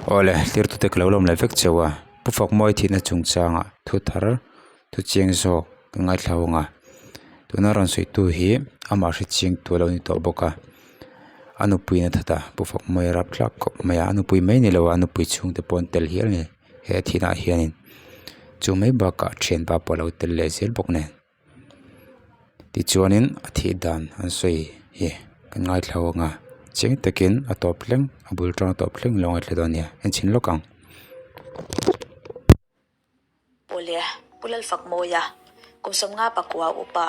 Awle, tirtute ka lo lawm leh vek chauh a, Pu Fakmawi thihna chungchangah thu thar thu chiang zawk ka ngaithla ang a, tuna rawn sawitu hi amah hre chiang tu a lo ni tawh bawk a, a nupui in a that a, Pu Fakmawi a rapthlak khawp mai a, a nupui mai ni lo a, a nupui chhungte pawh an tel hial a ni he thihna ah hianin chu mai bakah thianpa pawh a lo tel leh zel bawk nen. Tichuanin a thih dan an sawi hi kan ngaithla ang a chiang takin a tawp thleng a bul tang a tawp thleng lo ngaithla dawn a nia en chhin lawk ang. Awle Pu Lalfakmawia kum sawmnga pakua upa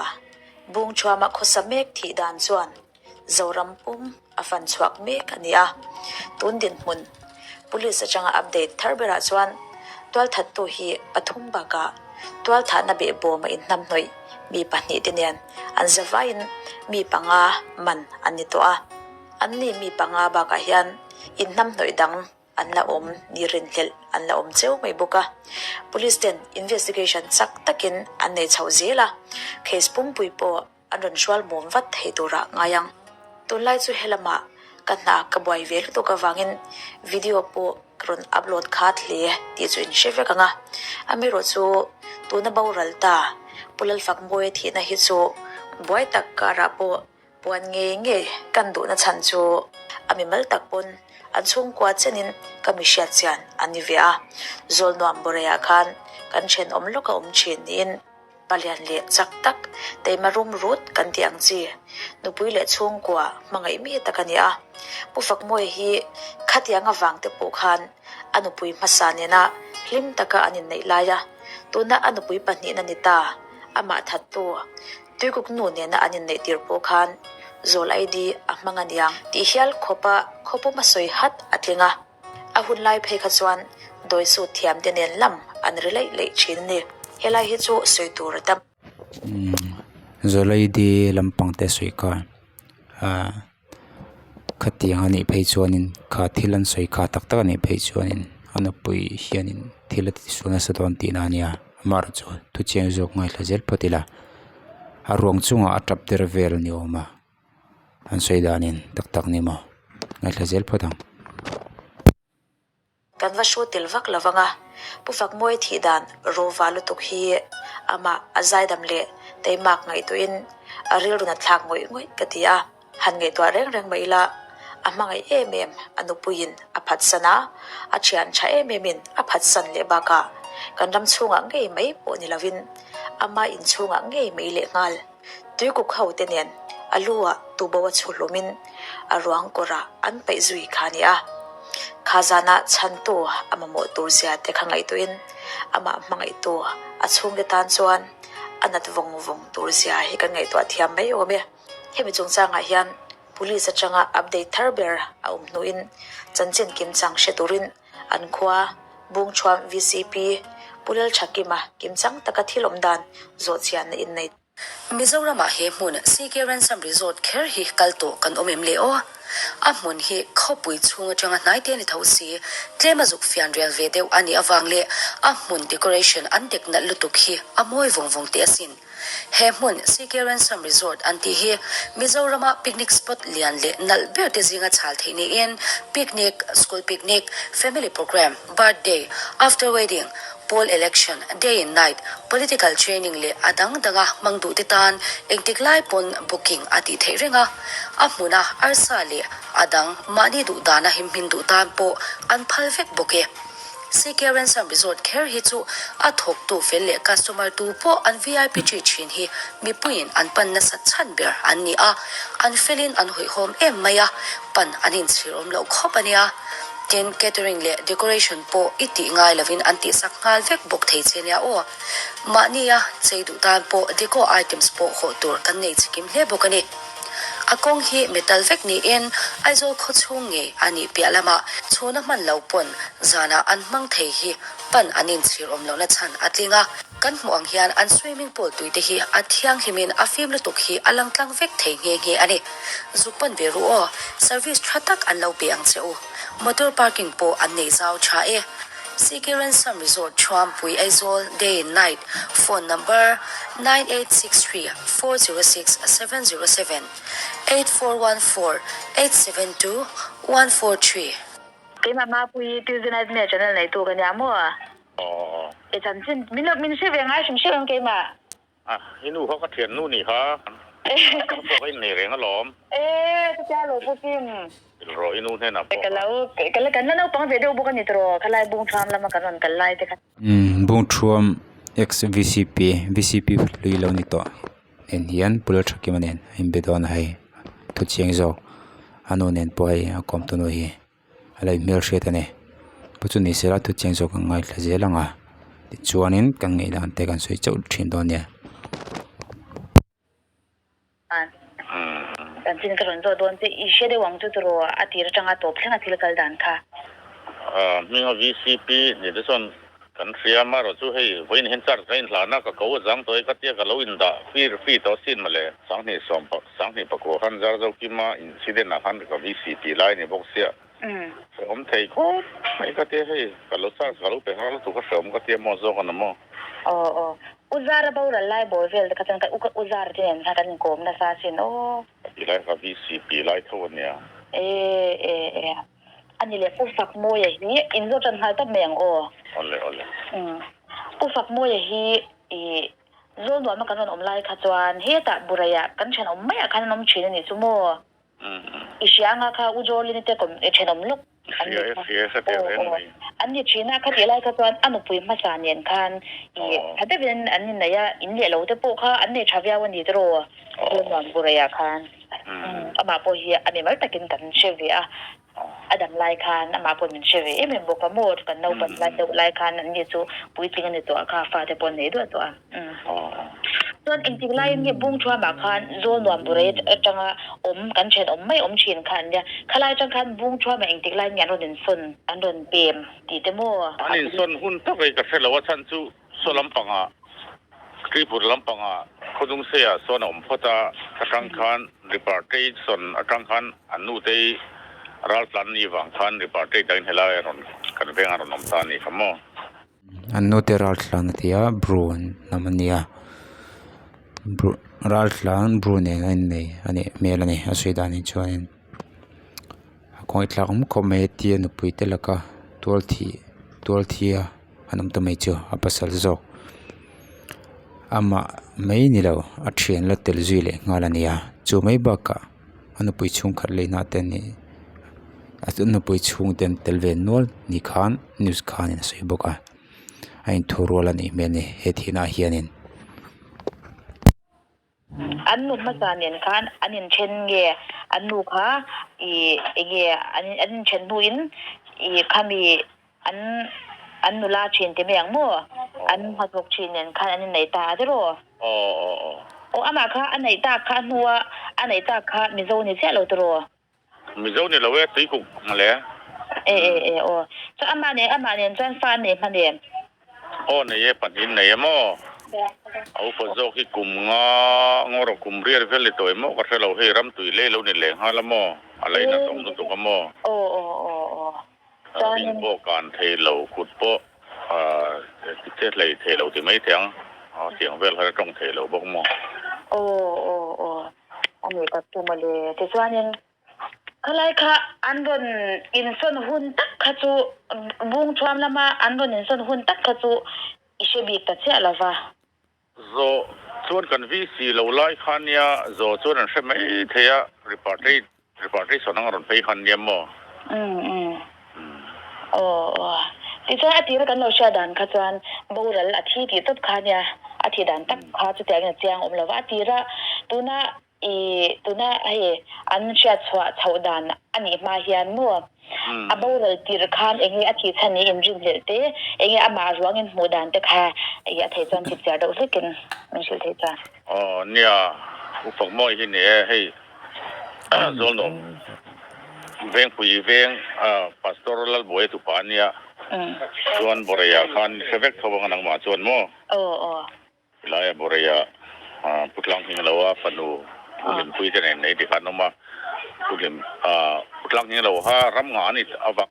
Bungthuama khawsa mek thih dan chuan Zoram pum a fan chhuak mek a ni a, tun dinhmun Police atanga update thar berah chuan tualthattu hi pathum bakah tualthahna behbawm a inhnamhnawih mi pahnih te nen an zavaiin mi panga man an ni tawh a, an ni mi panga bakah hian inhnamhnawih dang an la awm ni rinhlelh an la awm cheu mai bawk a, Police ten investigation chak takin an nei chho zel a, case pumpui pawh An rawn hrual mawm vat thei turah ngai ang. Tunlai chu helamah ka hna ka buai ve lutuk avangin video pawh ka rawn upload khat hle tih chu in hre vek ang a. Amaherawh chu tuna boral ta Pu Lalfakmawia thihna hi chu buai tak karah pawh puan ngei ngei kan duhna chhan chu a mimal tak pawn an chhungkua chenin ka mi hriat chian an ni ve a. Zawlnuam Bawrei-ah khan kan thenawm lawk a awm thin niin Palian leh chak tak, teima rum rut kan tih ang chi, nupui leh chhungkua hmangaih mi tak a ni a. Pu Fakmawia hi khatiang avang te pawh khan a nupui hmasa nena hlim taka an inneih lai a, tuna a nupui pahnihna ni ta, amah thattu Tuikuk nu nena an inneih tir pawh khan zawl ID a hmang a niang tih hial khawpa khawpum a sawi hat a tling a. A hun lai phei kha chuan dawi sut thiam te nen lam an ri leih leih thin a ni. Helai hi chu sawi tur a tam. Zawlaidi lampang te sawi kha ah khatiang a nih phei chuanin kha thil an sawi kha tak tak a nih phei chuanin a nupui hianin thil a ti sual nasa dawn tihna a nia amaherawhchu chu thuchiang zawk ngaithla zel phawt ila a ruang chungah a tap der vel a ni awm a. An sawi danin tak tak ni maw? Ngaithla zel phawt ang. Kan va hru tel vak lo vang a, Pu Fakmawi thih dan rawva lutuk hi amah a zaidam leh teimak ngaihtuahin a rilru nat thlak ngawih ngawih ka ti a, han ngaihtuah reng reng mai ila a hmangaih em em a nupuiin a phatsan a, a thian tha em emin a phatsan leh bakah kan ram chhungah ngei mai pawh ni lovin ama inchhungah ngei mai lehnghal. Tuikuk ho te nen a lu ah tubo a chhu hlumin a ruang kawrah an paih zui kha a ni a. Kha zanah chhantu a mamawh tur zia te kha ngaihtuahin amah hmangaihtu a chhungte tan chuan a nat vawng vawng tur zia hi kan ngaihtuah thiam mai awm e. Hemi chungchangah hian Police atanga update thar ber a awm hnuin chanchin kimchang hre turin an khua Bungchhuam VCP Pu Lalthakima kimchang taka thil awm dan zawhchianna innei. Mizoramah he hmun CK Ransom Resort kher hi kal tawh kan awm em le aw? A hmun hi khawpui chhung atanga hnai te a ni tho si, tlem a zuk fian rial ve deuh a nih avang leh a hmun decoration an dek nalh lutuk hi a mawi vawng vawng teh asin. He hmun CK Ransom Resort an tih hi Mizorama picnic spot lian leh nalh ber te zinga chhal theih niin picnic, school picnic, family program, birthday, after wedding, poll election, day and night, political training leh a dang danga hmang duh te tan engtik lai pawn booking a tih theih reng a. A hmuna arsa leh a dang mahni duh dana himhmin duh tan pawh an phal vek bawk e. CK Ransom Resort kher hi chu a thawktu fel leh customer tu pawh an vip ṭi ṭhin hi mipuiin an pan nasat chhan ber an ni a, an felin an hawihhawm em mai a, pan an inchhir awm loh khawp a nia. Tin, catering leh decoration pawh i tih ngai lovin an tihsak nghal vek bawk thei che nia aw. Mahnia chei duh tan pawh deco items pawh hawh tur kan nei chikim hle bawk a ni. A kawng hi metal vek niin Aizawl khaw chhung ngei a nih piah lamah chhuna hman lo pawn zanah an hmang thei hi pan an inchhir awm lohna chhan a tling a. Kan hmuh ang hian an swimming pool tui te hi a thianghlimin a fim lutuk hi a lang tlang vek thei nghe nghe a ni. Zuk pan ve ru aw, service tha tak an lo pe ang che u. Motor parking pawh an nei zau tha e. CK Ransom Resort Thuampui Aizawl Day and Night Phone Number 9863 406 707 8414 872 143. Keimah Mapuii Tuesday Nightmare channel neitu ka nia maw? Aw. I chanchin min lo min hre ve ngai hrim hrim em keimah? A, i nu kha ka thiannu nih kha. Ka pawh ka innei reng alawm. E, chutia lo pu Kim. Hrilh rawh i nu hnenah pawh Ka lo, ka la kan la naupang ve deuh bawk a ni tawh, khalai Bungthuam lama kan rawn kal lai te kha. Umm Bungthuam ex VCP, VCP hlui lo ni tawh nen hian Pu Lalthakima nen a inbe dawn a hei thu chiang zawk a nu nen pawh hei a kawmtu nu hi. A lo inhmelhriat a ni. Pu chu ni sela thu chiang zawk an ngaithla zel ang a tichuanin kan ngaihdan te kan sawi chauh thin dawn nia. Chanchin ka rawn zawh dawn che i hre deuh ang chu tiraw a tir atanga tawp thleng a thil kal dan kha. Hminga VCP ni te chuan Kan hria amaherawh chu hei vawiin hian charge ka inhlan a, ka ko a zang tawh e ka tia ka lo indah fir fee tawh asin mawle. Sanghnih sawm sanghnih pakua khan Zarzo Kima incident ah khan ka VCP lai a ni bawk sia. Hrehawm thei khawp mai ka tia hei ka lo charge ka lo pe nghal lutuk a hrehawm ka tia maw zawk a na maw. Aw aw U Zara boral lai bawr vel te kha chuan ka U Zara te nen khan kan inkawm nasa asin aw. Ka ti lai ka VCP lai tho a nia. E e e. A ni leh Pu Fakmawia hi in zawt tan nghal tawp mai ang aw. Awle awle. Umm Pu Fakmawia hi i Zawlnuama kan rawn awm lai kha chuan hetah Buraiah kan thenawm maiah khan an awm thin a nih chu maw? I hria anga kha U Jolene te kawm i thenawm lawk an nih kha. Aw aw an ni thin a, khatih lai kha chuan a nupui hmasa nen khan i tha deuhin an inneih a, in leh lo te pawh kha an nei tha viau a ni tiraw Zawlnuam Buraiah khan. Amah pawh hi a mimal takin kan hre ve a, a dam lai khan amah pawh min hre ve em em bawk a maw, kan naupan lai deuh lai khan an ni chu puitling a ni tawh a kha fate pawh an nei duah tawh a. Chuan engtik laiin nge Bungthuamah khan Zawlnuam Burei atanga awm kan thenawm mai awm thin kha an nia, khalai atang khan Bungthuamah engtik laiin nge an rawn insawn, an rawn pem tih te maw? An insawn hun tak ei ka hre lo a chhan chu Saw lampangah, Tripura lampangah Khawdungseiah sawn a awm phawt a, atang khan Repartation atang khan an nutei raltlan ni vang khan Repartate dangin helai a rawn kan vengah a rawn awm ta a ni kha maw. An nute raltlan a ti a, Bru hnam a nia. Bru raltlan Bru nen a innei a nih hmel a ni a sawi dan hi chuanin. A kawngaihthlak awm khawp mai a tia nupui te laka tual thih tual thi a an awm ta mai chu a pasal zawk amah mai ni lo a thian la tel zui leh nghal a ni a chu mai bakah a nupui chhungkhat leh inah te nih a nupui chhungte an tel ve nual ni khan news khanin a sawi bawk a a inthurual a nih hmel a ni he thihna ah hianin. An nu hmasa nen khan an inthen nge an nu kha ih enge an an inthen hnuin ih khami an an nula thin ti mai ang maw an hnathawk thin nen khan an innei ta a tiraw? Aw amah kha a neih tak kha a hnua a neih tak kha Mizo ni chiah lo tiraw? Mizo ni lo e tuikuk mawle. E e e aw. Chuan amah nen amah nen chuan fa an nei hman em? Aw nei e pahnih nei em aw. A upa zawk hi kum nga ngawr kum riat vel ni tawh em aw ka hre lo hei ram tui lei lo ni leh nghal a maw a lei na tawng lutuk a maw. Aw aw aw aw. Chuan. Ring pawh kan thei lo kut pawh che hlei thei lo ti mai thei ang tiang vel kha tawng thei lo bawk maw. Aw aw aw. A nih tak chu mawle. Tichuanin khalai kha an rawn insawn hun tak kha chu Bungthuam lama an rawn insawn hun tak kha chu i hre bik ta chiah lo va. Zawh chuan kan VC lo lai kha nia, zawh chuan an hre mai thei a, repartite repartition ang a rawn phei khan nia maw? Umm umm. Aw aw. Tichuan a tira kan lo hriat dan kha chuan boral a thi tih tawp kha nia, a thih dan tak kha chutiangin a chiang awm lo va. A tira tuna i tuna hei an hriat chhuah chhoh dan a nih hma hian maw a boral tir khan eng nge a thih chhan ni inrinhlelh te, eng nge amah ruangin hmuh dan te kha i a thei chuan chipchiar deuh hlekin min hrilh thei chuan. Aw nia, U Fakmawi hi ni e hei. Zawlnawm Vengpui veng Pastor Lalbuaia tupa a nia chuan Boreia khan hre vek tho ang a nangmah chuan maw? Helai Boreia Pu Tlanghingloa fanu Pu Hlimpuii te nen nei tikhan awm a, Pu Hlim Pu Tlanghinglo kha ram ngah a ni avang.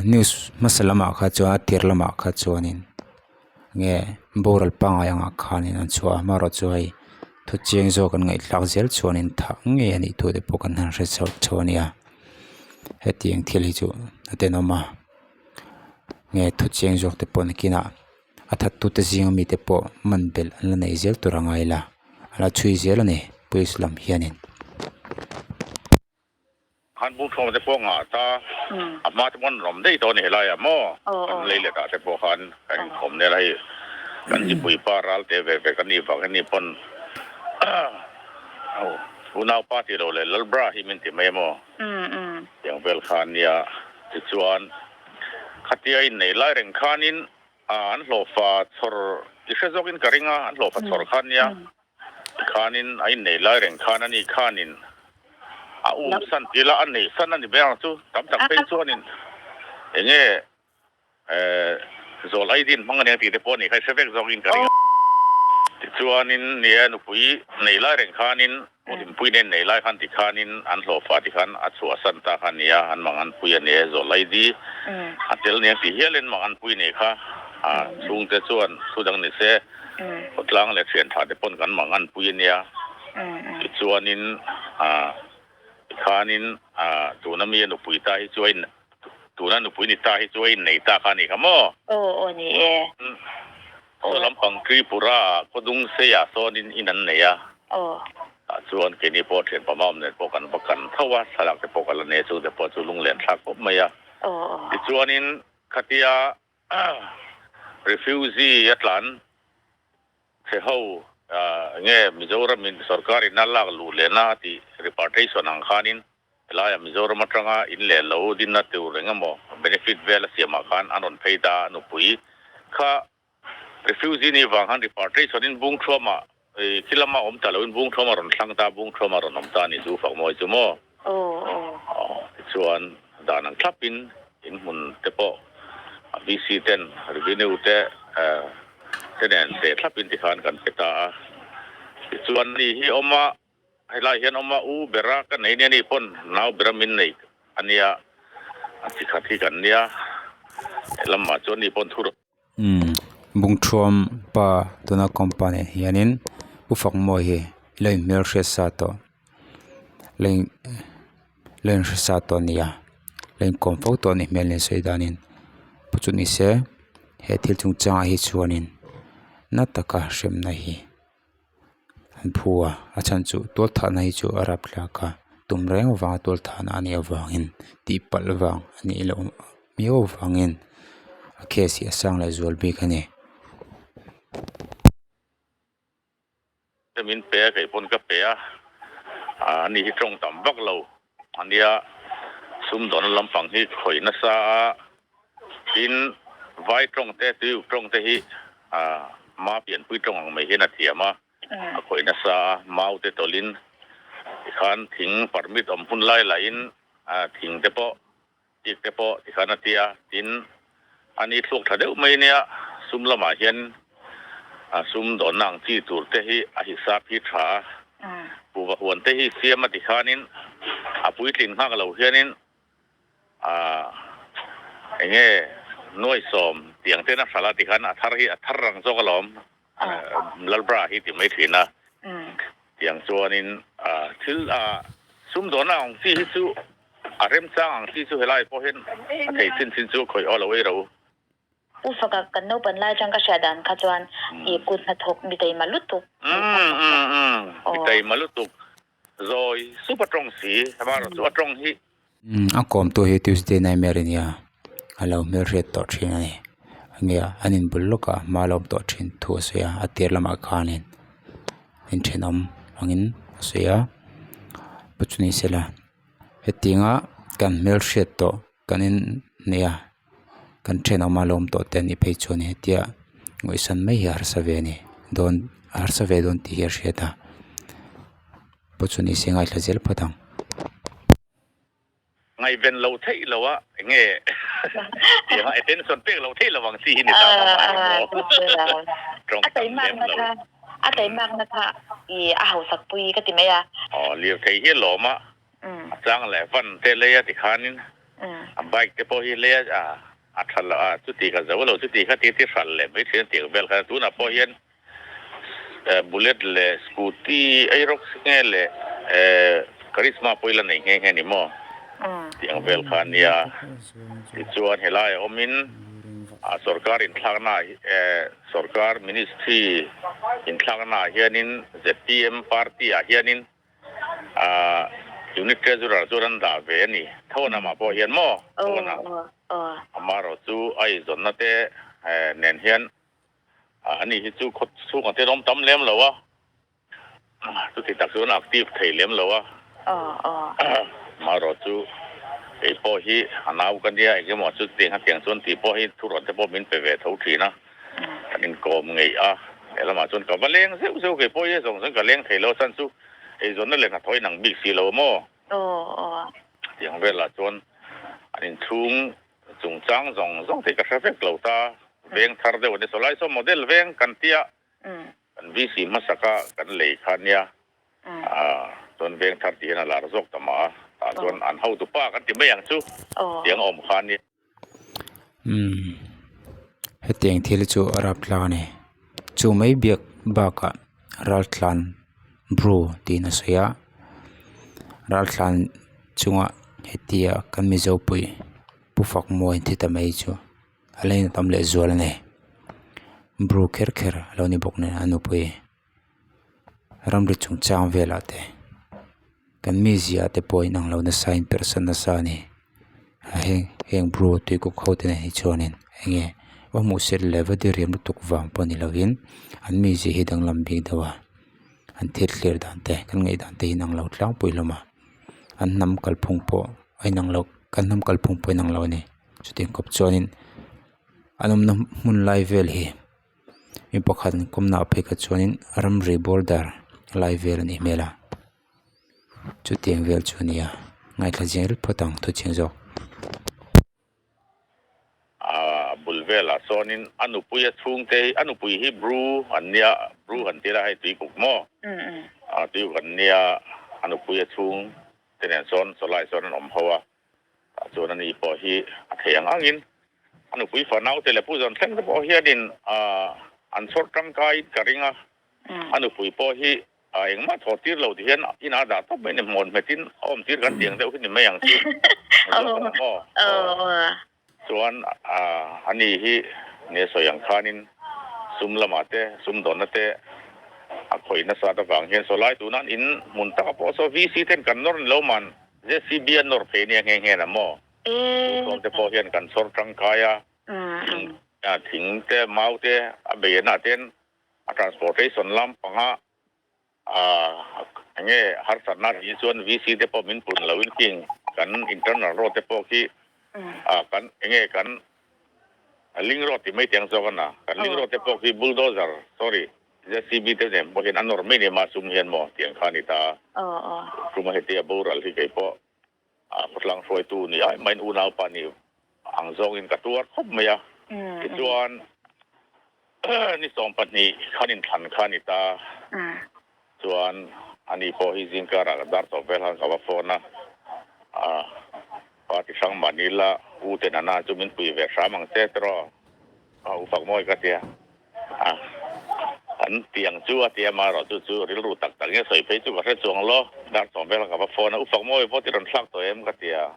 News hmasa lamah kha chuan a tir lamah kha chuanin nge boral pangngai angah khanin an chhuah a hmarawh chu hei thu chiang zawk an ngaihthlak zel chuanin thah ngei a nih thu te pawh kan han hre chho chho a nia. Hetiang thil hi chu a tenawm a nge thu chiang zawk te pawh nakinah a thattu te zinga mite pawh man belh an la nei zel tur a ngai la a la chhui zel a ni police lam hianin. Khan bungthuam te pawh ngah ta a hma te pawh an rawm daih tawh a ni helai ah maw kan lei let ah te pawh khan kan inkhawm nen a hei kan chipui pa ral te ve ve kan nih vang hian ni pawn unaupa tih loh leh Lalbra hi min ti mai a maw tiang vel kha a nia tichuan khatia inneih lai reng khanin an hlawhfa chhawr ti hre zawkin ka ring a an hlawhfa chhawr kha a nia. Tikhanin a innei lai reng khan ani khanin a um san ti la a neih san a ni ber ang chu tam tak phei chuanin enge zawl ai din hmang aniang tih te pawh a nih kha i hre vek zawkin ka ring a. Tichuanin nia nupui nei lai reng khanin Hlimpui nen nei lai khan tikhanin an hlawhfa tikhan a chhuah san ta kha nia an manganpui a nia zawl ai di a tel aniang tih hialin manganpui nei kha a chhungte chuan thu dang ni se. Khawtlang leh thian tha te pawn kan mang an pui a nia. Tichuanin tikhanin tuna mi a nupui ta hi chu a in tuna nupui ni ta hi chu a innei ta kha a ni kha maw? Aw aw ni e. Saw lampang Tripura ah khawdung seiah sawnin in an nei a. Aw. Tah chuan keini pawh thian pama awm nen pawh kan va kan tho a, thlalak te pawh ka la nei a, chungte pawh chu lunglen thlak khawp mai a. Aw aw. Tichuanin khatia Refugee a tlan che ho nge Mizoram in sorkar in a lak luh lehna a tih repartition ang khanin helaiah Mizoram atanga in leh lo dinna tur eng emaw benefit vel a siamah khan an rawn phei ta a nupui kha refugee nih vang khan repartition in bung thuamah Khi lama awm ta loin Bungthuam a rawn thlang ta, Bungthuam a rawn awm ta a ni chu Fakmawi chu maw? Aw, tichuan dan ang thlapin in hmun te pawh VC ten revenue te te nen teh thlapin tikhan kan pe ta a. Tichuan ni hi awm a, helai hian awm a, u bera ka nei nia ni pawn nau bera min nei a nia, a chi khat hi kan nia, helamah chuan ni pawn thu. Umm Bungthuam pa tuna company ah hianin Pu Fakmawi hi la inhmel hriat sa tawh la in la inhre sa tawh a ni a la inkawm fo tawh a nih hmel nen sawi danin pu chu ni se he thil chungchangah hi chuanin na taka hremna hi. An phu a a chhan chu tual thahna hi chu a rap thlak a tum reng vanga tual thahna a nih avangin tih palh vang a nih loh miau avangin a case hi a sang leh zual bik a ni. Min pe a kei pawn ka pe a ani hi tawng tam vak lo ania sumdawnna lampang hi khawih nasa a tin vai tawng te tuiuk tawng te hi Ma pianpui tawng ang mai hian a thiam a, a khawih nasa a, mau te tawlhin tikhan thing permit awm hun lai lahin thing te pawh tik te pawh tikhan a ti a, tin a ni thluak tha deuh mai nia sum lamah hian sum dawnna ang chi tur te hi a hisap hi tha a, kuhva huan te hi siam a tikhanin a puitlin nghak lo hianin Ahh enge nuaisawm tiang ten a hralh a tikhan a thar hi a thar rang zawk alawm Lalbra hi ti mai thin a tiang chuanin ah thil ah sumdawnna ang chi hi chu a remchang ang chi chu helai pawh hian a thei chin chin chu khawih aw lo ei ro. U Faka kan naupan lai atang ka hriat dan kha chuan i kut hnathawk mi taima lutuk. Umm umm umm mi taima lutuk Zawi sup a tawng si, hema chu a tawng hi. A kawmtu hi Tuesday Nightmare a nia, a lo hmelhriat tawh thin a ni. Enge an inbul lawkah hma a lo awm tawh thin thu a sawi a, a tir lamah khanin inthenawm angin a sawi a. Pu chu ni sela hetianga kan hmelhriat tawh kan inneih a, kan thenawm a lo awm tawh te anih phei chuan hetia ngaihsan mai hi a harsa ve a ni dawn a harsa ve dawn tih hi a hriat a pawh chu ni se ngaithla zel phawt ang. Ngaihven lo theih lo a enge tiang a attention pek lo theih lo ang chi hi ni ta maw mahni maw tawng tam lem lo. A taimakna kha i a hausak pui ka ti mai a. Aw lirthei hi a lawm a. A chang leh van te lei a tikhanin a bike te pawh hi lei a a tha lo a chuti kha zo lo chuti kha ti ti hral leh mai thin a tih ang vel khan tunah pawh hian bullet leh scooty ei rawk nge leh karizma pawh i la nei nghe nghe ni maw? Tiang vel kha a nia. Tichuan helai a awmin sorkar inthlakna sorkar ministry inthlakna ah hianin zpm party ah hianin unit treasurer chuan an dah ve a ni. Thawn amah pawh hian maw? Thawn ah amaherawh chu a eizawnna te nen hian ani hi chu khaw chhungah te an awm tam lem lo a. Chuti tak chuan active thei lem lo a. Marawh chu kei pawh hi a nau ka nia engemaw chu tiang hetiang chuan tih pawh hi thurawn te pawh min pe ve tho thin a. Kan inkawm ngeih a, lehlamah chuan ka va leng zeuh zeuh kei pawh hi a zawng zawng ka leng thei lo a chhan chu eizawnna leh hnathawh inang bik si lo maw? Tiang velah chuan an inchhung chungchang zawng zawng te hi ka hre vek lo ta. Veng thar deuh a ni saw lai saw model veng kan tia. Kan VC hmasaka kan lei kha nia chuan veng thar tih hian a lar zawk ta mah a, tah chuan an hotu pa kan ti mai ang chu tiang a awm kha nia. Umm hetiang thil chu a rap tlang a ni. Chu mai biak bakah raltlan bru tiin a sawi a, raltlan chunga hetia kan mizo pui pu Fakmawi thi ta mai chu. A la intam leh zual a ni bru kher kher a lo ni bawk nen a nupui ramri chungchang velah te kan mizia te pawh a inang lo nasa a inperhsan nasa a ni a heng heng bru tuikuk ho te nen hi chuanin enge va hmuh set leh va diriam lutuk vang pawh ni lovin an mizia hi danglam bik deuh a an thil thlir dan te kan ngaihdan te hi a inang lo tlangpui hlawm a an hnam kalphung pawh a inang lo kan hnam kalphung pawh a inang lo a ni. Chutiang kawp chuanin an awmna hmun lai vel hi mi pakhat kawmna ah phei kha chuanin ramri border lai vel a nih hmel a chutiang vel chu a ni a ngaithla zing rit phawt ang thu chiang zawk. A bul velah sawnin a nupui a chhungte hi a nupui hi Bru an nia Bru han ti la hei tuikuk maw a tuikuk an nia a nupui a chhung te nen sawn chawlai sawn an awm ho a. Tah chuan ani pawh hi a thei ang angin a nupui fanaute leh Pu Zawnthleng te pawh hianin an chhawr tangkaiin ka ring a, a nupui pawh hi engmah thawh tir lo ti hian inah dah tawp mai a ni, hmawn hmetin a awm tir kan tih ang deuh hi ni mai ang chu. Maw? Chuan ani hi ni a sawi ang khanin sum lamah te, sumdawnna te a khawih nasa ta vang hian saw lai tunan in hmun taka pawh saw VC ten kan nawr ni lo man JCB a nawr phei nia nghe nghe na maw? Duhthawm te pawh hian kan chhawr tangkai a, thing thing te mau te a bei anah ten a transportation lam panga enge harsatna tih chuan VC te pawh min pun lo in king kan internal road te pawh khi kan enge kan link road tih mai tiang zawk a na kan link road te pawh khi bulldozer sorry JCB te nen pawh hian a nawr mai ni mah sum hian maw tiang kha a ni ta a. Tuma heti a boral hi kei pawh a khawtlang hruaitu ni ai maiin unaupa nih ang zawngin ka tuar khawp mai a. Tichuan ni 12 khan inthlan kha a ni ta. Chuan ani pawh hi zingkarah ka dar tawp vel khan ka va phone a. Party hrang mahni la u te nana chu min pui ve hram ang che tiraw a u fak mawi ka tia. A, an tiang chu a ti a, amaherawh chu chu rilru tak tak nge sawi phei chu ka hre chuang lo. Dar 10 vel ka va phone a, U Fakmawi vote i rawn thlak tawh em? ka ti a.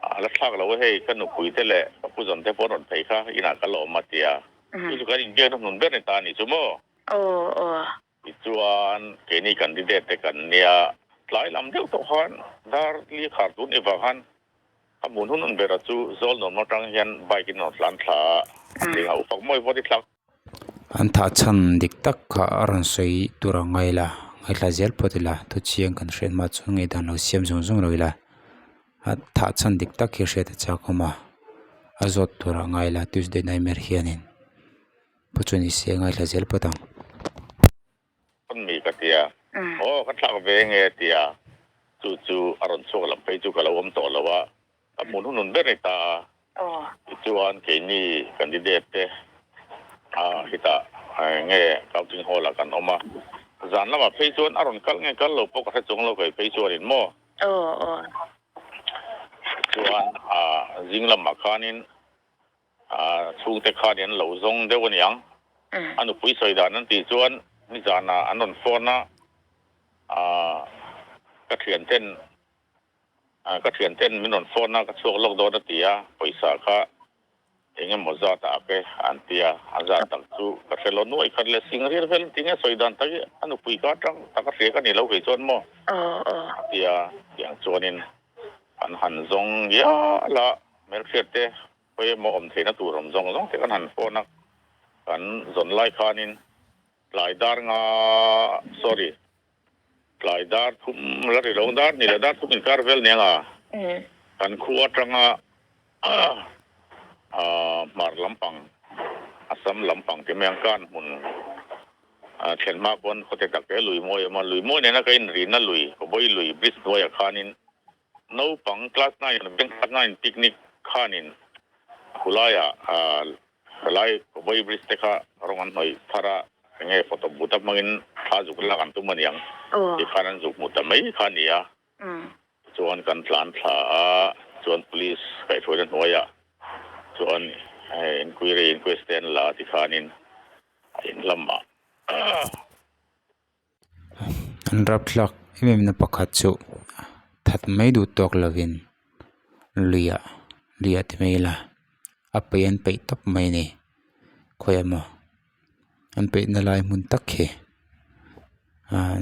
A la thlak lo e, hei ka nupui te leh ka pu zawn te pawh an rawn phei kha inah ka la awm a ti a. Chu chu kan inbiakna hnun ber ni ta a ni chu maw? Aw, aw. Tichuan keini candidate te kan nia, tlai lam deuh tawh khan dar li khar tun i vang khan a hmun hun hun bera chu zawl nuam atang hian bike in rawn tlan thla a, zinga u fak mawi vawt i thlak. An thah chhan dik tak kha a rawn sawi tur a ngai la, ngaithla zel phawt ila, thu chiang kan hriat hma chuan ngaihdan lo siam zung zung lo ila, a thah chhan dik tak hi hriat a chak awm a, a zawt tur a ngai la Tuesday nightmare hianin. Pu chu ni se ngaithla zel phawt ang. Kan mi ka tia. Aw ka thlak ve nge tia. Chu chu a rawn chhuak lam phei chu ka lo awm tawh lo a. Ka hmun hun hun ber ni ta a. Tichuan keini candidate te hitah nge counting hall ah kan awm a. Zan lamah phei chuan a rawn kal nge kal lo pawh ka hre chuang lo kei phei chuanin maw. Tichuan zing lamah khanin A chhungte khan an lo zawng deuh a niang. A nupui sawi dan an tih chuan nizanah an rawn phone a, ka thianten Ka thianten min rawn phone a, ka chhuak lawk dawn a ti a, pawisa kha eng emaw zat a ak e an ti a, a zat tak chu ka hre lo nuai khat leh sing rial vel tinge sawi dan tak hi a nupui ka atang tak a hria ka ni lo kei chuan maw a ti a, tiang chuanin an han zawng ngial a, hmelhriat te khawi emaw awm theihna tur awm zawng zawng te kan han phone a, kan zawn lai khanin tlai dar nga sorry Tlai dar thum la ri lo, dar ni leh dar thum inkar vel nia nga kan khu atanga hmar lampang Assam lampang ti mai ang kan hmun thlen hma pawn khawte tak te lui mawi a awm a, lui mawi nena ka inrina lui Kawbawi lui bridge hnuaiah khanin Naupang class nine bank class nine picnic khanin khulaiah helai Kawbawi bridge te kha rawng an hnawih thar a, enge photo booth a hmangin thla zuk lak an tum aniang tih khan an zuk hmuh ta mai kha a ni a. Chuan kan tlan thla a, chuan police kaihhruaina hnuaiah chuan inquiry inquest te an la ti khanin a inlamah. An rapthlak em em na pakhat chu that mai duh tawk lovin luiah luiah ti mai ila a peih an peih tawp mai a ni khawi emaw an peihna lai hmun tak hi ah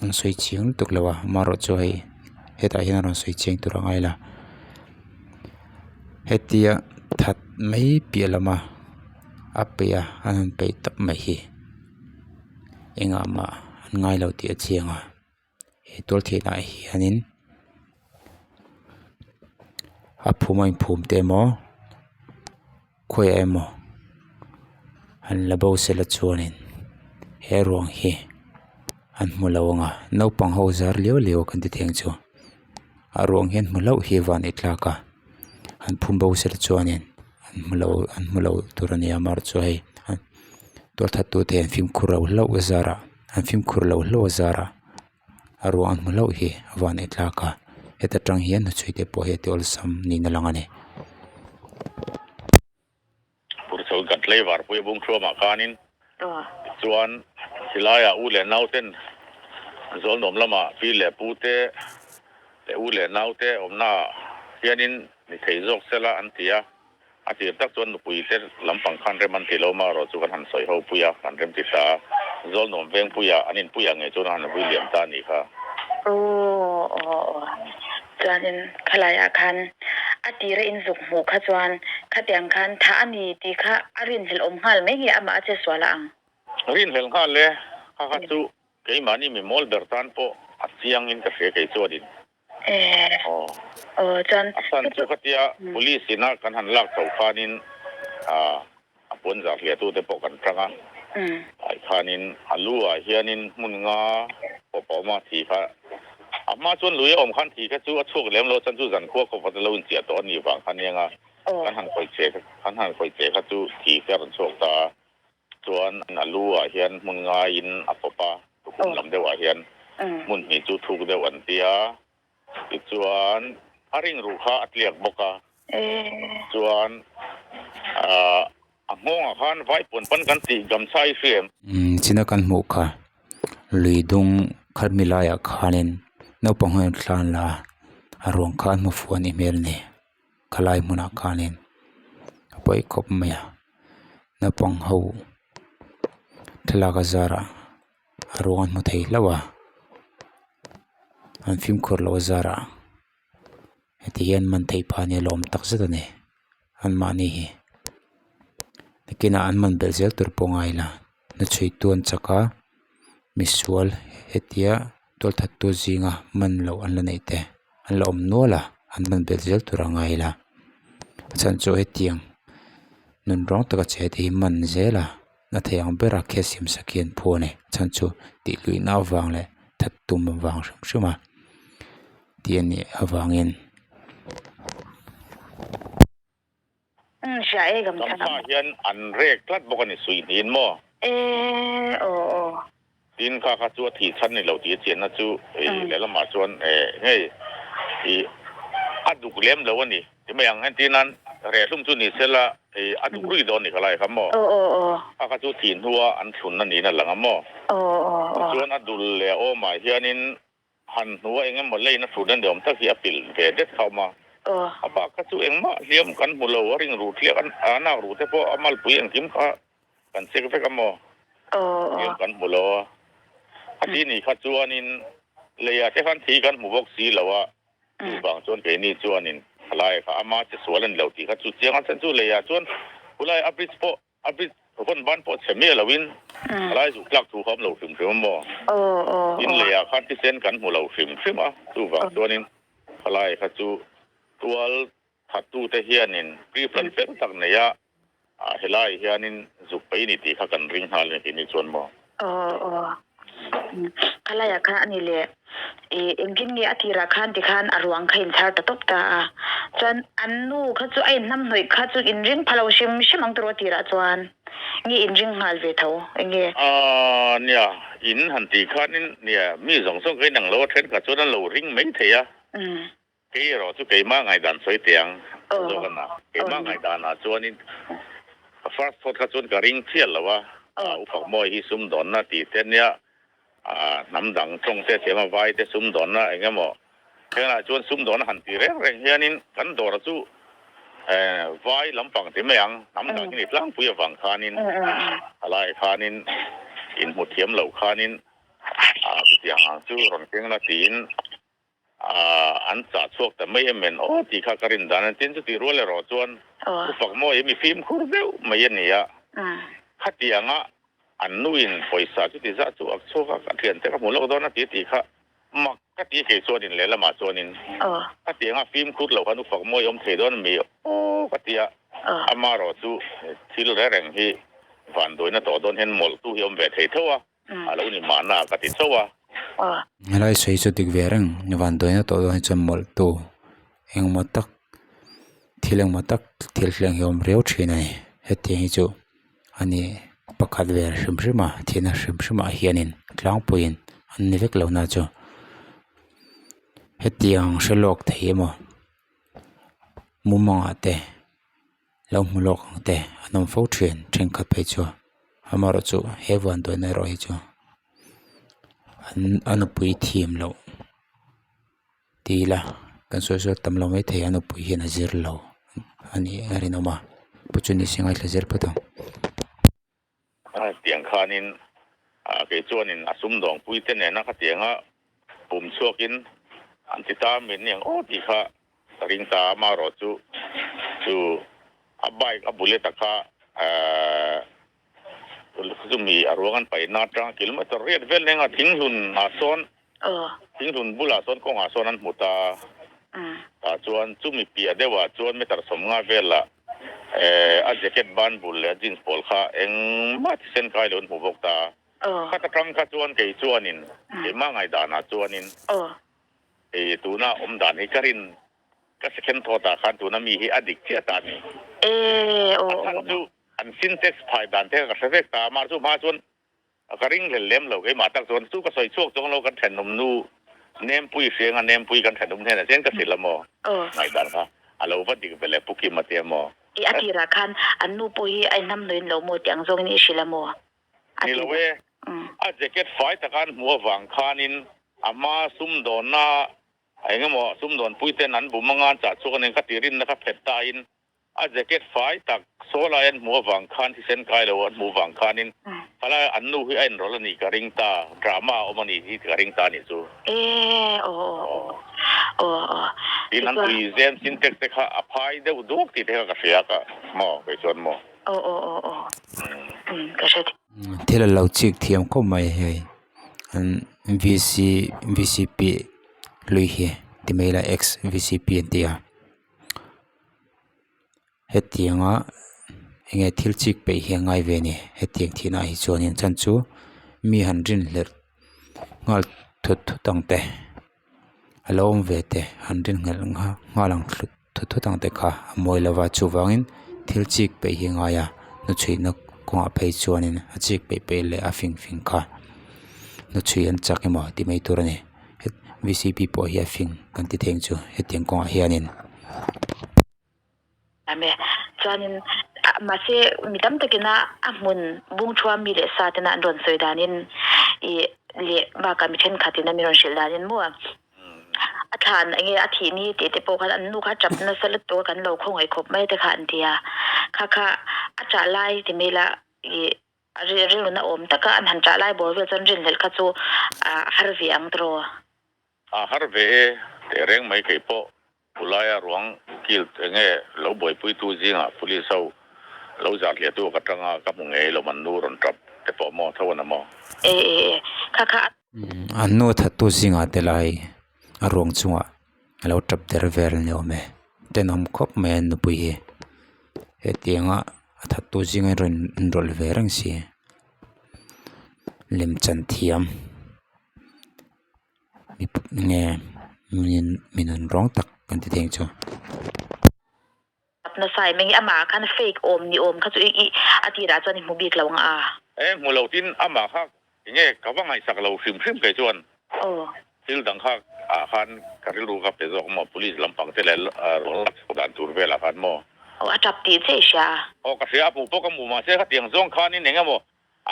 an sawi chiang lutuk lo a amaherawhchu chu hei hetah hian a rawn sawi chiang tur a ngai la hetia that mai piah lama a peih a an han peih tawp mai hi. Engah mah an ngai lo tih a chiang a he tual theih ah hianin a phum a inphum te emaw khawiah emaw an la bo sela chuanin he ruang hi an hmu lo ang a naupang ho zar liau liau kan ti thei ang chu a ruang hi an hmu hlauh hi van i tlak a an phum bo sela chuanin an hmu lo an hmu lo tur a ni a amaherawhchu hei. Tualthattu te an fimkhur lo hlauh a zarah an fimkhur lo hlauh a zarah a ruang an hmu hlauh hi a van eh tlak a heta tang hian hnuchhui te pawh hi a ti awlsam niin a lang a ni. Purchho kan tlaivar pui a bung thuamah khanin tichuan silaiah u leh nau ten Zawlnuam lamah pi leh pu te leh u leh nau te awmnaah hianin ni thei zawk sela an ti a. A tir tak chuan nupui te lampang khan rem an ti lo marawh chu kan han sawi ho pui a, kan rem ti ta a. Zawlnuam vengpuia an inpuia ngei chuan a han vui liam ta a nih kha. Aw aw aw. Chuanin khalaiah khan a tira in zuk hmuh kha chuan khatiang khan thah a ni tih kha a rinhlelh awm nghal mai nge amah a che sual a ang? Rinhlelh nghal e, kha kha chu keimahni mi mawl ber tan pawh a chiangin ka hria kei chuanin. Aw chuan A chhan chu khatia police ina kan han lak chho khanin a puan zah hliah tute pawh kan tang a, ai khanin a lu ah hianin hmun nga pawp a awm a thi kha a hma chuan lui a awm khan thi kha chu a chhuak lem lo a chhan chu zankhua khawp a lo inchiah tawh a nih vang kha aniang a kan han khawih che kan han khawih che kha chu thi kha a rawn chhuak ta a. Chuan a lu ah hian hmun ngaiin a pawp a, tukhum lam deuh ah hian hmun hnih chu thuk deuh an ti a, tichuan a ring ruh kha a tliak bawk a, chuan a nghawng ah khan vaipuan pan kan tih gamchha i hria em? China kan hmuh kha lui dung khat mi laiah khanin naupang ho hian thla an la a, a ruang kha an hmu fuh a nih hmel a ni. Khalai hmunah khanin a pawi khawp mai a naupang ho thlalak a zarah a ruang an hmu thei hlauh a an fimkhur loh a zarah heti hian man theih phah nia lawm tak zet a ni anmahni hi nakinah an man belh zel tur pawh ngai la hnuchhui tu an chak a misual hetia tualthattu zinga man loh an la neih te. An la awm nual a an man belh zel tur a ngai la a chhan chu hetiang nun rawng taka che te hi man zel a a theih ang bera case siam sak hi an phu a ni a chhan chu tih luihna avang leh that tum avang hrim hrim a tih a nih avangin. Umm hria e gam Kan pa hian an rek tlat bawk a ni suih niin maw? E aw aw. Tin kha kha chu a thih chhan ni lo tih a chianna chu i lehlamah chuan e ngei i a duk lem lo a ni ti mai ang. Entir nan rehlum chu ni sela i a duk rui dawn ni kha lai kha maw? Aw aw aw. Kha kha chu thih hnua an thlun a niin a lang a maw? Aw aw aw. Tichuan a dul leh a awmah hianin. Han hnua eng emaw leina hrut a ni awm tak hi a pilh ve det kha awm a. A bak kha chu engmah hliam kan hmu lo, a ring ruh thliak a nak ruh te pawh a malpui engkim kha kan check vek a maw? Hliam kan hmu lo a. A ti nih kha chuanin leiah te khan thi kan hmu bawk si lo a, chuvang chuan keini chuanin thalai kha ama che sual a ni lo tih kha chu chiang a chhan chu leiah chuan khulai a bridge pawh A bit vawn ban pawh chhe miah loin a lai zuh tlak thu kha awm lo hrim hrim a maw? In leiah khan thisen kan hmu lo hrim hrim a, chuvang chuanin khalai kha chu tual thattute hianin pre-plan fel tak nei a, helai hianin zuk pei ni tih kha kan ring nghal a ni tih ni chuan maw? Aw aw. Khalaiah khan a ni le. Ih engtin nge a tirah khan tikhan a ruang kha inchhar ta tawp ta a. Chuan an nu kha chu a inhnamhnawih kha chu inring pha lo hrim hrim ang tawrh a tirah chuan nge inring nghal ve tho enge? Aaa nia, in han tih khanin nia mi zawng zawng ka inang lo a then kha chuan an lo ring mai thei a. Kei erawh chu keimah ngaihdan sawi teh ang zawk a na. Keimah ngaihdanah chuanin ka first thought kha chuan ka ring chiah lo a, U Fakmawi hi sumdawnna tih te nia, hnam dang tawng te thiam a vai te sumdawnna eng emaw hengah chuan sumdawnna han ti reng reng hianin kan dawr chu vai lampang ti mai ang, hnam dang hi ni tlangpui avang khanin a lai khanin inhmu thiam lo khanin chutiang ang chu rawn keng la tiin An chah chhuak ta mai em en aw tih kha ka rin dan a tin chutih rual erawh chuan U Fakmawi hi mi fimkhur deuh mai a ni a, khati anga an nuin pawisa chuti zah chu ak chhuak a, ka thiante ka hmu lawk dawn a ti tih kha mak ka ti kei chuanin lehlamah chuanin khati anga fimkhur loh khan U Fakmawi awm thei dawn mi aw ka ti a, amaherawh chu thil reng reng hi vanduaina tawh dawn hian mawlhtu hi awm ve thei tho a. A lo ni mahna ka ti chauh a. Helai sawi chu dik ve reng vanduaina tawh dawn hi chuan mawlh tu engmaw tak thil engmaw tak thil thleng hi a awm riau thin a ni hetiang hi chu a ni pakhat ve hrim hrim a thihna hrim hrim ah hianin tlangpuiin an ni vek lo na chu hetiang hre lawk thei emaw mumangah te. Lo hmu lawk ang te an awm fo thin thenkhat phei chu amaherawh chu he vanduaina erawh hi chu an a nupui thiam loh ti ila kan sawi sawi tam lo maithei a nupui hian a zir lo a nih a rinawm a pu chu ni se ngaithla zir phawt ang. Tiang khanin kei chuanin a sumdawngpui te nena khatianga pum chhuakin an ti ta min niang aw tih kha Ka ring ta amaherawh chu chu a bike a bullet a kha chumi a ruang an paihna atanga kilometer riat vel neng a thinghlun ah sawn thinghlun bulah sawn kawngah sawn an hmu ta tah chuan chumi piah deuhah chuan meter 50 velah a jacket ban bul leh a jeans pawl kha engmah thisen kai lo an hmu bawk ta khat atang kha chuan kei chuanin keimah ngaihdanah chuanin Hei tuna awm dan hi ka rin ka second thought ah khan tuna mi hi a dik chiah ta a ni. A chhan chu an syntax phai dan te kha ka hre vek ta a, mah chu hma chuan ka ring hlel lem lo keimah tak chuan chu ka sawi chhuak chuang lo kan thenawm nu Nempui hrianga Nempui kan thenawm hnenah chian ka hrilh a maw ngaihdan kha a lo va dik ve le Pu Kima te a maw. I a tirah khan an nu pawh hi a inhnamhnawih in lo maw tih ang zawngin i hrilh a maw? A Ni lo e, a jacket fai taka an hmuh avang khanin a hma sumdawnna eng emaw sumdawnpui ten an bum anga an chah chhuak a nen ka tih rinna kha phet tain a jacket fai tak sawlai an hmuh avang khan thisen kai lo an hmuh avang khanin khalai an nu hi a inrawlh a nih ka ring ta, drama a awm a nih hi ka ring ta a nih chu. E aw aw aw aw Tin an tui zem sintex te kha a phai deuh duak tih te kha ka hria ka maw kei chuan maw. Aw aw aw aw umm ka hre thei. Thil a lo chik thiam khawp mai hei an vc vcp hlui hi ti mai ila ex vcp an ti a hetianga enge thil chik peih hi a ngai ve a ni hetiang thihna ah hi chuanin chhan chu mi han rinhlelh nghal thut thut ang te. A lo awm ve te han rin nghelh nghal ang thut thut ang te kha a mawi lo va chuvangin thil chik peih hi a ngai a hnuchhuihna kawngah phei chuanin a chik peih peih leh a fing fing kha hnuchhui an chak emaw tih mai tur a ni v c p pawh hi a fing kan ti thei ang chu hetiang kawngah hianin. Ame chuanin mahse mi tam takina a hmun bung thuam mi leh sa tena an rawn sawi danin ih. Leh bakah mi thenkhatin a mi rawn hrilh danin maw a thlan enge a thih ni tih te pawh khan an nu kha tap nasa lutuk a kan lo khawngaih khawp mai te kha an ti a, kha kha a ṭah lai ti mai la ih rilruna awm taka an han ṭah lai bawr vel chuan rinhlelh kha chu a har ve ang tiraw? A har ve e tehreng mai kei pawh Pulaia ruang kil enge lo buaipuitu zingah police ho lo zar hliahtu ka tang a, ka hmu ngei lo man nu rawn tap te pawh maw tho an maw? E e e, kha kha a. An nu thattu zingah te lai a ruang chungah a lo tap der vel ni awm e, tenawm khawp mai an nupui hi hetianga a thattu zinga rawn inrawlh ve reng si lemchan thiam. Nge mi nun rawng tak kan ti thei ang chu. Nasa em enge amah khan fake awm ni awm kha chu i a tirah chuan i hmu bik lo ang a. E hmu lo tin amah kha enge ka va ngaihsak lo hrim hrim kei chuan. Aw. Thil dang kha ah khan ka rilru ka pe zawk maw police lampang te leh ruang lak chhuah dan tur velah khan maw. Aw a tap tih che i hria a. Aw ka hria a hmuh pawh ka hmu mahse khatiang zawng khanin eng emaw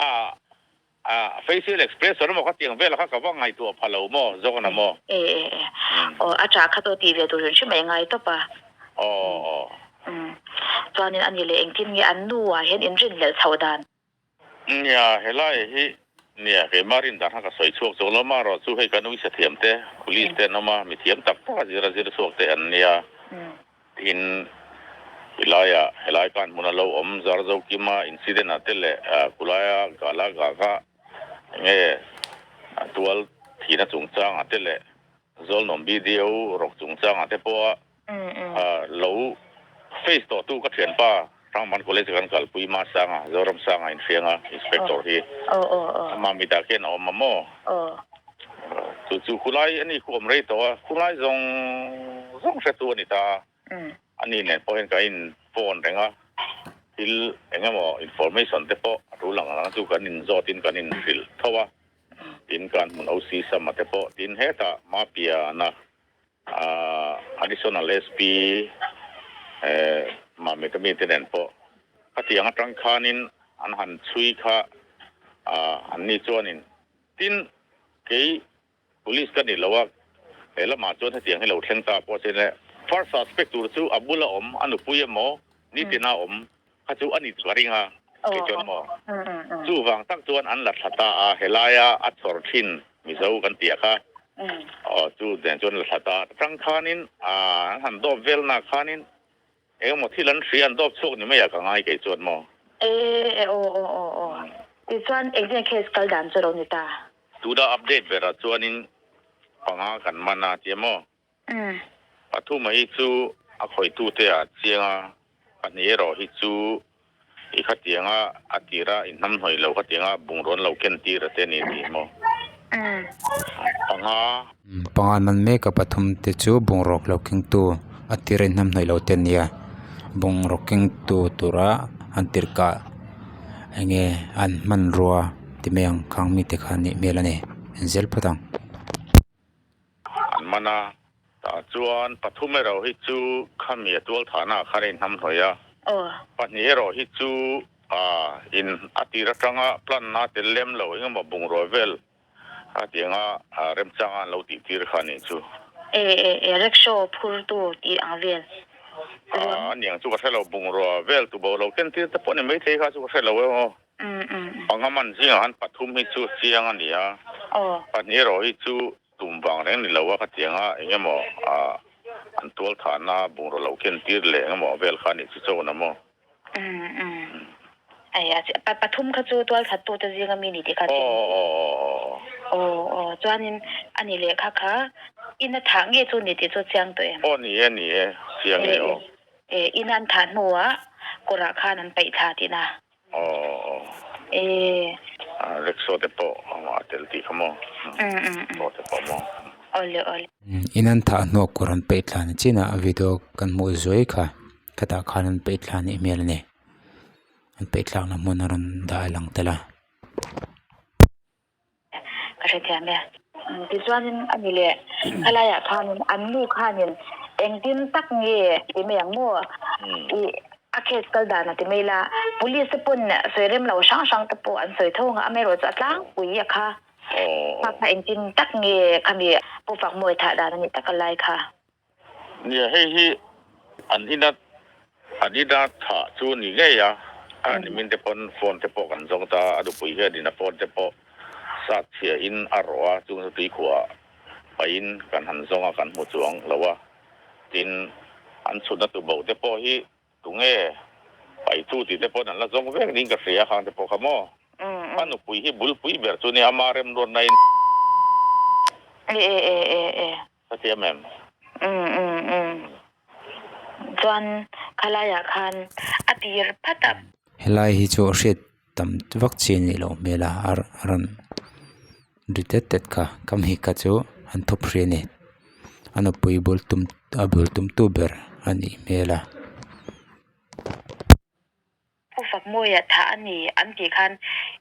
a A facial expression emaw khatiang vel kha ka va ngaihtuah pha lo maw zawk na maw? E e e. Aw a tah kha chu tih ve tur hrim hrim a ngai tawp a. Aw aw. Umm. Chuanin a ni leh engtin nge an nu ah hian inrinhlelh chhoh dan? Nia helai hi nia keimah rin dan kha ka sawi chhuak chawk lo marawh chu hei kan uisa thiam te police te an awm a mithiam tak tak a zir a zir chhuak te an nia. Tin, helaiah helai kan hmun a lo awm zar zo kima incident ah te leh khulaia gala gaga enge tual thihna chungchang ah te leh Zawlnawm BDO rawk chungchang ah te pawh a lo face tawh tu ka thianpa Hrangman College kan kalpui Masanga Zoramsanga inhrianga inspector hi amah mitah khian a awm a maw? Chu chu khulai a ni khu awm rei tawh a, khulai zawng zawng hretu a ni ta a, a ni nen pawh hian kan in phone reng a, thil eng emaw information te pawh a tul ang ang chu kan in zawt in kan in hrilh tho a, tin kan hmun OC Sama te pawh tin hetah Mapiana Additional SP Mamit ami te nen pawh khatiang atang khanin an han chhui kha an ni chuanin Tin, kei Police ka ni lo a, he lamah chuan hetiang hi lo thleng ta pawh se le, first suspect tur chu a bula awm, a nupui emaw, nitina awm kha chu a ni ka ring a, kei chuan maw? Chuvang tak chuan an la thla ta a, helaia a chhawr thin Mizo kan tih a kha, aw chu nen chuan la thla ta a, atang khanin an han dawp velna khanin Engemaw thil an hria an dawp chhuak ni mai ah ka ngai kei chuan maw? E aw aw aw aw tichuan engtin case kal dan chu lo ni ta? Tuna update berah chuanin panga kan man a tia maw? Pathuma hi chu a khawitute ah chiang a, pahnih erawh hi chu i khatianga a tira inhnamhnawih lo khatianga bungraw an lo ken tir a te ni tih maw? Panga. Panga an man mek a pathum te chu bungraw lo keng tu a tir a inhnamhnawih lo te an nia bungraw keng tu tura an tirh kah eng nge an hmanrua ti mai ang khang mite kha an nih hmel a ni en zel phawt ang. An man a tah chuan pathum erawh hi chu khami a tual thahna ah khan a inhnamhnawih a pahnih erawh hi chu in a tir atanga plan na tel lem lo engemaw bungraw vel A tianga remchanga an lo tih tir kha nih chu. E e e rickshaw phur tu tih ang vel. A niang chu ka hre lo bungrua vel tu bo lo ken tir te pawh ni maithei kha chu ka hre lo e aw. Panga man zingah khan pathum hi chu chiang a ni a. Pahnih erawh hi chu tum vang reng ni lo a khatianga eng emaw an tual thahna bungrua lo ken tir leh eng emaw vel kha nih chu chawn a maw. Aia pathum kha chu tual that tute zinga mi ni tih kha chiang. Aw aw chuanin a ni leh kha kha in a thah nge chu ni tih chu chiang tawh em? Aw ni e ni e chiang e aw. E in an thah hnuah kawrah khan an paih thla tihna. Aw aw. E. Rickshaw te pawh a tel tih kha maw? Aw te pawh maw? Awle awle. In an thah hnuah kawr an paih thla ni chinah video kan hmuh zuai kha. Khatah khan an peih thla anih hmel a ni an peih thlakna hmun a rawn dah a lang tel a. Ka hrethiam e. Tichuanin a ni leh khalaiah khanin an nu khanin engtin tak nge ti mai ang maw ih a case kal dan a ti mai la police te pawn sawi rem lo hrang hrang te pawh an sawi tho ang a amaherawhchu a tlangpui a kha. Kha kha engtin tak nge khami Pu Fakmawi thah dan a nih tak a lai kha? Nia, hei hi an ina an ina thah chu ni ngei a, a nimin te pawn phone te pawh kan zawng ta a, a nupui hianin a phone te pawh sat chhia in a rawh a, chung chu tuikhuah pahin kan han zawng a, kan hmu chuang lo a, tin an chhutna tuboh te pawh hi Tunge paitu tih te pawn an la zawng vek niin ka hria khang te pawh kha maw? A nupui hi bulpui ber chu nia ama remruatna in. E e e e e. Ka thiam em? Um um um. Chuan khalaiah khan a tir phat a. Helai hi chu a hriat tam vak chi a nih loh hmel a a rawn ri tet tet kha ka mi kha chu an thawp hrih a ni a nupui bul tum a bul tum tu ber a nih hmel a. Pu Fakmawia thah a ni an tih khan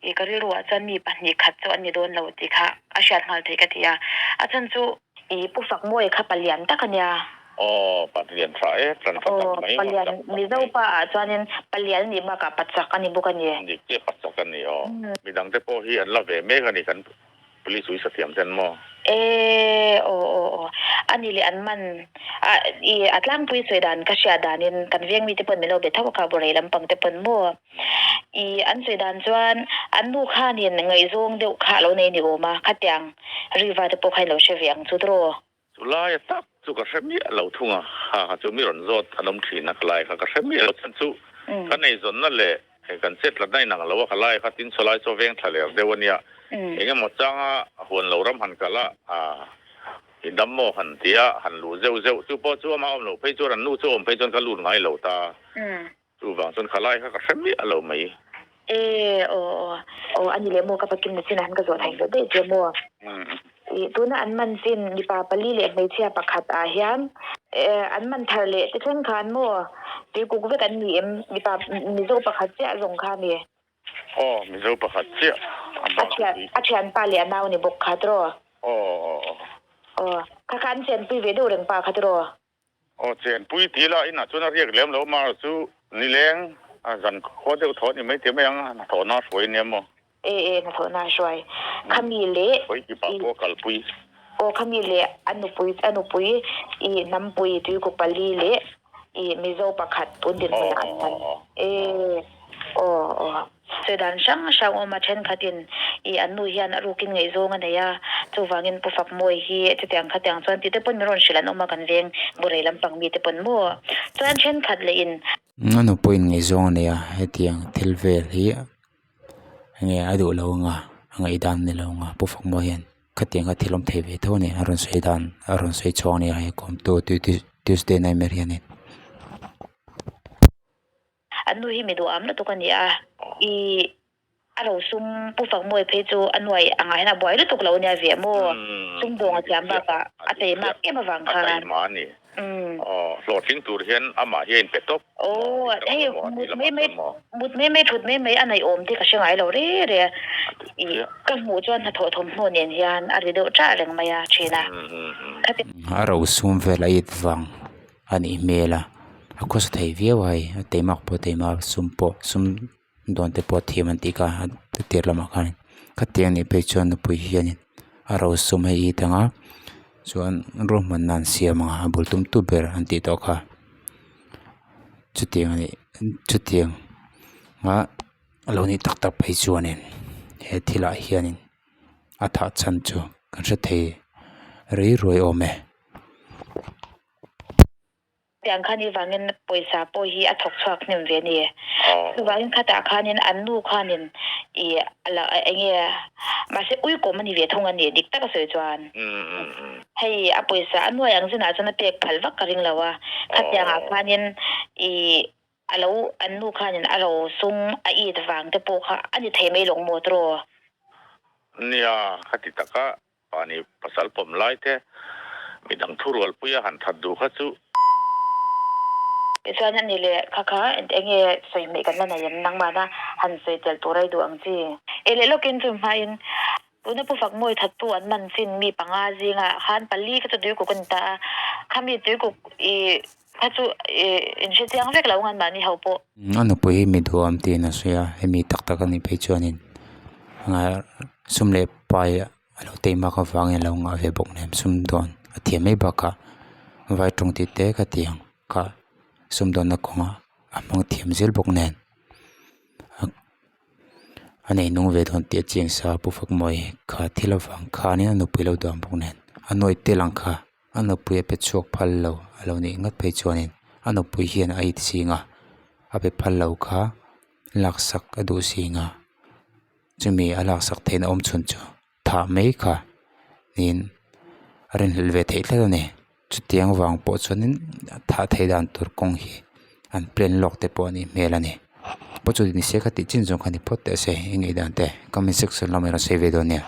ih ka rilruah chuan mi pahnih khat chu an ni dawn lo tih kha a hriat nghal theih ka ti a a chhan chu Ih Pu Fakmawia kha palian tak a nia. Aw, palian tha e, tlan tha tak mai, Palian, Mizo pa ah chuanin palian a nih bakah pachak a ni bawk a ni. Dik chiah pachak a ni aw. Midang te pawh hi an la ve mek a ni kan police ui sathiam ten maw? E, aw aw aw, a ni leh an man a, i a tlangpui sawi dan ka hriat danin kan veng mite pawn min lo be tho a kha Borei lampang te pawn maw? I an sawi dan chuan an nu khanin ngaihzawng deuh kha a lo nei ni awm a, khatiang riva te pawh kha in lo hre ve ang chu tawh. Chu lai a tak chu ka hre miah lo thung a, ha kha chu mi rawn zawt an awm thin a, ka lai kha ka hre miah lo chhan chu ka neizawnna leh hei kan chet latna inang lo a, ka lai kha tin chawlai chaw veng thla ler deuh a nia, eng emaw changa huan lo ram han kal a, i dam maw han ti a, han luh zeuh zeuh chu pawh chu amah awm loh phei chuan an nu chu awm phei chuan ka lut ngai lo ta. Chuvang chuan kha lai kha ka hre miah lo mai. E aw aw aw a ni leh maw ka pakin na chin ah han ka zawh thei hlauh daih che maw. I tuna an man chin mipa pali leh hmeichhia pakhat ah hian an man thar leh te thleng khan maw tuikuk vek an ni em mipa Mizo pakhat chiah zawng kha a ni. Aw Mizo pakhat chiah a bak chu tui. A thianpa leh a nau ni bawk kha tiraw. Aw aw aw. Aw kha kha an chenpui ve deuh reng pa kha tiraw. Aw chenpui ti la inah chuan a riak lem lo mar chu nileng a zan khua deuh thaw a ni mai ti mai ang a hnathawhna a hruai nia maw? E e hnathawhna a hruai khami leh Hruai ki pah pawh a kalpui. Aw khami leh a nupui a nupui i hnampui tuikuk pali leh i Mizo pakhat tun dinhmunah an man e aw aw. Sawi dan hrang hrang awm a, thenkhatin i an nu hian a rukin ngaihzawng a nei a, chuvangin Pu Fakmawi hi chutiang khatiang chuan tih te pawn min rawn hrilh an awm a, kan veng Burei lampang mi te pawn maw? Chuan thenkhat leh in. A nupuiin ngaihzawng a nei a, hetiang thil vel hi enge a duh lo anga a ngaihdan a ni lo anga Pu Fakmawi hian khatiang kha thil awm thei ve tho a ni a rawn sawi dan a rawn sawi chhuak a ni a hei kawmtu Tuesday Nightmare hianin. An nu hi mi duham lutuk a ni a, i a rosum Pu Fakmawi phei chu a nuai angah hian a buai lutuk lo nia ve maw? Sum dawng a thiam bakah a teimak em avang khan. A taima a ni. Aw, hlawhtling tur hian amah hi a inpe tawp. Aw, hei mut mai mai, mut mai mai thut mai mai a naihawm te ka hre ngai lo re re. I ka hmuh chuan hnathawh thawmhnaw nen hian a ri deuh ṭah reng mai a ṭhin a. A rosum vel a it vang. A nih hmel a a khawsa thei viau a hei a teimak pawh teima sum pawh sum dawn te pawh a thiam an tih kha a tir lamah khan khatiang anih phei chuan nupui hianin a rosum hei i tang a chuan ruahmanna an siam ang a a bul tum tu ber an tih tawh kha chutiang anih chutiang a alo nih tak tak phei chuanin he thil ah hianin a thah chhan chu kan hre thei rei ruai awm e. Tiang khan i vangin pawisa pawh hi a thawk chhuak hnem ve a ni. Chuvangin khatah khanin an nu khanin i la eng nge mahse uikawm a ni ve thung a ni dik tak a sawi chuan. Hei a pawisa a nuai ang zinah chuan a pek phal vak ka ring lo a. Khatiangah khanin i a lo an nu khanin a ro sum a it vang te pawh kha a ni thei mai lawng maw tiraw? Nia, khati taka Mahni pasal pawm lai te midang thurualpui a han that duh kha chu. Tichuan a ni leh kha kha enge sawi hmeh kan la nei em nangmahna han sawi tel tur a i duh ang chi. E leh lawkin chu hmain tuna Pu Fakmawi thattu an man chin mi panga zingah khan pali kha chu tuikuk a ni ta a, khami tuikuk i kha chu i inhre chiang vek lo ngan mahni ho pawh. A nupui hi mi duhawm tiin a sawi a, hemi tak tak a nih phei chuanin sum leh pai. A lo teimak avangin a lo ngah ve bawk nen sumdawn a thiam mai bakah vai tawng tih te ka ti ang kha sumdawnna kawngah a hmang thiam zel bawk nen a nei nung ve dawn tih a chiang sa a pu Fakmawii kha thil avang khanin a nupui lo duh ang bawk nen a nawi tel ang kha a nupui a pe chhuak phal lo a lo nih ngat phei chuanin a nupui hian a it zing a a pe phal lo kha laksak a duh zing a. Chumi a laksak theihna awm chhun chu thah mai kha niin a rinhlelh ve theih tlat a ni. Chutiang vang pawh chuanin thah theih dan tur kawng hi an plan lawk te pawh a nih hmel a ni. Pawh chu ni se ka tih chin zawng kha ni phawt teh se i ngaihdan te comment section lamah i rawn sawi ve dawn nia.